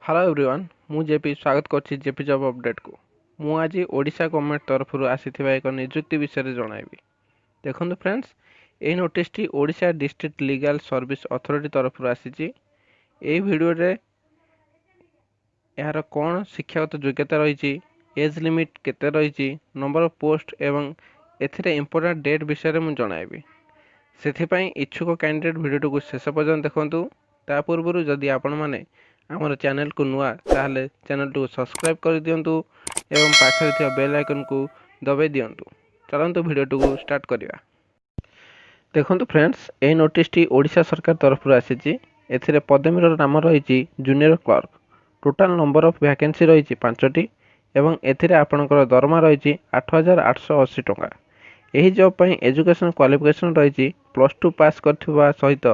Hello everyone, ମୁଁ JP ସ୍ୱାଗତ କରୁଛି ଜେପି ଜବ୍ ଅପଡ଼େଟ୍କୁ। ମୁଁ ଆଜି ଓଡ଼ିଶା ଗଭର୍ଣ୍ଣମେଣ୍ଟ ତରଫରୁ ଆସିଥିବା ଏକ ନିଯୁକ୍ତି ବିଷୟରେ ଜଣାଇବି। ଦେଖନ୍ତୁ ଫ୍ରେଣ୍ଡସ୍, ଏହି ନୋଟିସ୍ଟି Odisha district legal service authority ତରଫରୁ ଆସିଛି। ଏହି ଭିଡ଼ିଓରେ ଏହାର କ'ଣ ଶିକ୍ଷାଗତ ଯୋଗ୍ୟତା ରହିଛି, ଏଜ୍ ଲିମିଟ୍ କେତେ ରହିଛି, ନମ୍ବର ଅଫ୍ ପୋଷ୍ଟ ଏବଂ ଏଥିରେ ଇମ୍ପୋର୍ଟାଣ୍ଟ ଡେଟ୍ ବିଷୟରେ ମୁଁ ଜଣାଇବି। ସେଥିପାଇଁ ଇଚ୍ଛୁକ କ୍ୟାଣ୍ଡିଡେଟ୍ ଭିଡ଼ିଓଟିକୁ ଶେଷ ପର୍ଯ୍ୟନ୍ତ ଦେଖନ୍ତୁ। ତା ପୂର୍ବରୁ ଯଦି ଆପଣମାନେ ଆମର ଚ୍ୟାନେଲକୁ ନୂଆ, ତାହେଲେ ଚ୍ୟାନେଲଟିକୁ ସବସ୍କ୍ରାଇବ୍ କରିଦିଅନ୍ତୁ ଏବଂ ପାଖରେ ଥିବା ବେଲ୍ ଆଇକନ୍କୁ ଦବାଇ ଦିଅନ୍ତୁ। ଚାଲନ୍ତୁ, ଭିଡ଼ିଓଟିକୁ ଷ୍ଟାର୍ଟ କରିବା। ଦେଖନ୍ତୁ ଫ୍ରେଣ୍ଡସ୍, ଏହି ନୋଟିସ୍ଟି ଓଡ଼ିଶା ସରକାର ତରଫରୁ ଆସିଛି। ଏଥିରେ ପଦବୀର ନାମ ରହିଛି junior clerk. Total number of vacancy ରହିଛି ପାଞ୍ଚଟି ଏବଂ ଏଥିରେ ଆପଣଙ୍କର ଦରମା ରହିଛି 8,880 ଟଙ୍କା। ଏହି ଜବ୍ ପାଇଁ ଏଜୁକେସନ୍ କ୍ୱାଲିଫିକେସନ୍ ରହିଛି +2 ପାସ୍ କରିଥିବା ସହିତ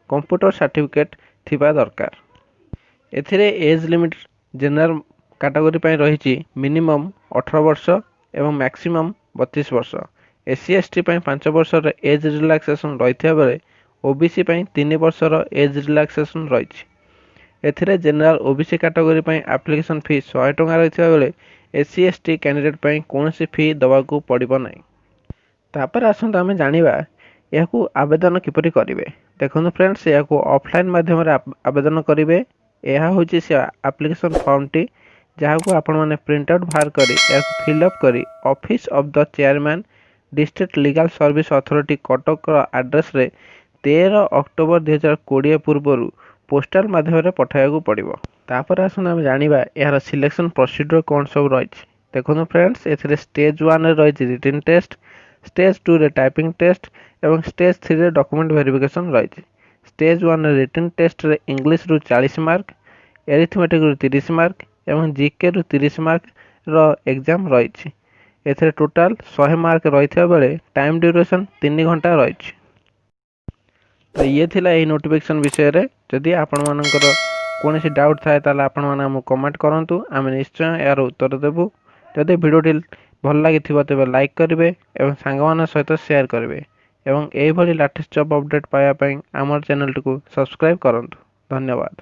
କମ୍ପ୍ୟୁଟର ସାର୍ଟିଫିକେଟ୍ ଥିବା ଦରକାର। ଏଥିରେ ଏଜ୍ ଲିମିଟ୍ ଜେନେରାଲ କାଟାଗୋରୀ ପାଇଁ ରହିଛି ମିନିମମ୍ 18 ବର୍ଷ ଏବଂ ମ୍ୟାକ୍ସିମମ୍ 32 ବର୍ଷ। ଏସ୍ ସି, ଏସ୍ ଟି ପାଇଁ 5 ବର୍ଷର ଏଜ୍ ରିଲାକ୍ସେସନ୍ ରହିଥିବା ବେଳେ ଓ ବି ସି ପାଇଁ 3 ବର୍ଷର ଏଜ୍ ରିଲାକ୍ସେସନ୍ ରହିଛି। ଏଥିରେ ଜେନେରାଲ, ଓ ବି ସି କାଟାଗୋରୀ ପାଇଁ ଆପ୍ଲିକେସନ୍ ଫି 100 ଟଙ୍କା ରହିଥିବା ବେଳେ S C, S T candidate ପାଇଁ କୌଣସି ଫି ଦେବାକୁ ପଡ଼ିବ ନାହିଁ। ତାପରେ ଆସନ୍ତୁ ଆମେ ଜାଣିବା ଏହାକୁ ଆବେଦନ କିପରି କରିବେ। ଦେଖନ୍ତୁ ଫ୍ରେଣ୍ଡସ୍, ଏହାକୁ ଅଫଲାଇନ୍ ମାଧ୍ୟମରେ ଆବେଦନ କରିବେ। ଏହା ହେଉଛି ସେ ଆପ୍ଲିକେସନ୍ ଫର୍ମଟି, ଯାହାକୁ ଆପଣମାନେ ପ୍ରିଣ୍ଟ ଆଉଟ୍ ବାହାର କରି ଏହାକୁ ଫିଲ୍ଅପ୍ କରି Office of the Chairman, District Legal Service Authority, କଟକର ଆଡ୍ରେସରେ 13 ଅକ୍ଟୋବର 2020 ପୂର୍ବରୁ ପୋଷ୍ଟାଲ ମାଧ୍ୟମରେ ପଠାଇବାକୁ ପଡ଼ିବ। ତାପରେ ଆସନ୍ତୁ ଆମେ ଜାଣିବା ଏହାର ସିଲେକ୍ସନ୍ ପ୍ରୋସିଡ଼ିଓର କ'ଣ ସବୁ ରହିଛି। ଦେଖନ୍ତୁ ଫ୍ରେଣ୍ଡସ୍, ଏଥିରେ ଷ୍ଟେଜ୍ ୱାନ୍ରେ ରହିଛି ରିଟିନ୍ ଟେଷ୍ଟ, ଷ୍ଟେଜ୍ ଟୁରେ ଟାଇପିଂ ଟେଷ୍ଟ ଏବଂ ଷ୍ଟେଜ୍ ଥ୍ରୀରେ ଡକୁମେଣ୍ଟ ଭେରିଫିକେସନ୍ ରହିଛି। ଷ୍ଟେଜ୍ ୱାନ୍ରେ ରିଟିନ୍ ଟେଷ୍ଟରେ ଇଂଲିଶରୁ 40 ମାର୍କ, ଏରିଥମେଟିକ୍ରୁ 30 ମାର୍କ ଏବଂ ଜିକେରୁ 30 ମାର୍କର ଏକ୍ଜାମ୍ ରହିଛି। ଏଥିରେ ଟୋଟାଲ୍ 100 ମାର୍କ ରହିଥିବା ବେଳେ ଟାଇମ୍ ଡ୍ୟୁରେସନ୍ 3 ଘଣ୍ଟା ରହିଛି। ତ ଇଏ ଥିଲା ଏହି ନୋଟିଫିକେସନ୍ ବିଷୟରେ। ଯଦି ଆପଣମାନଙ୍କର କୌଣସି ଡାଉଟ୍ ଥାଏ, ତାହେଲେ ଆପଣମାନେ ଆମକୁ କମେଣ୍ଟ କରନ୍ତୁ। ଆମେ ନିଶ୍ଚୟ ଏହାର ଉତ୍ତର ଦେବୁ। ଯଦି ଭିଡ଼ିଓଟି ଭଲ ଲାଗିଥିବ, ତେବେ ଲାଇକ୍ କରିବେ ଏବଂ ସାଙ୍ଗମାନଙ୍କ ସହିତ ସେୟାର କରିବେ ଏବଂ ଏହିଭଳି ଲାଟେଷ୍ଟ ଜବ୍ ଅପଡ଼େଟ୍ ପାଇବା ପାଇଁ ଆମର ଚ୍ୟାନେଲଟିକୁ ସବସ୍କ୍ରାଇବ୍ କରନ୍ତୁ। ଧନ୍ୟବାଦ।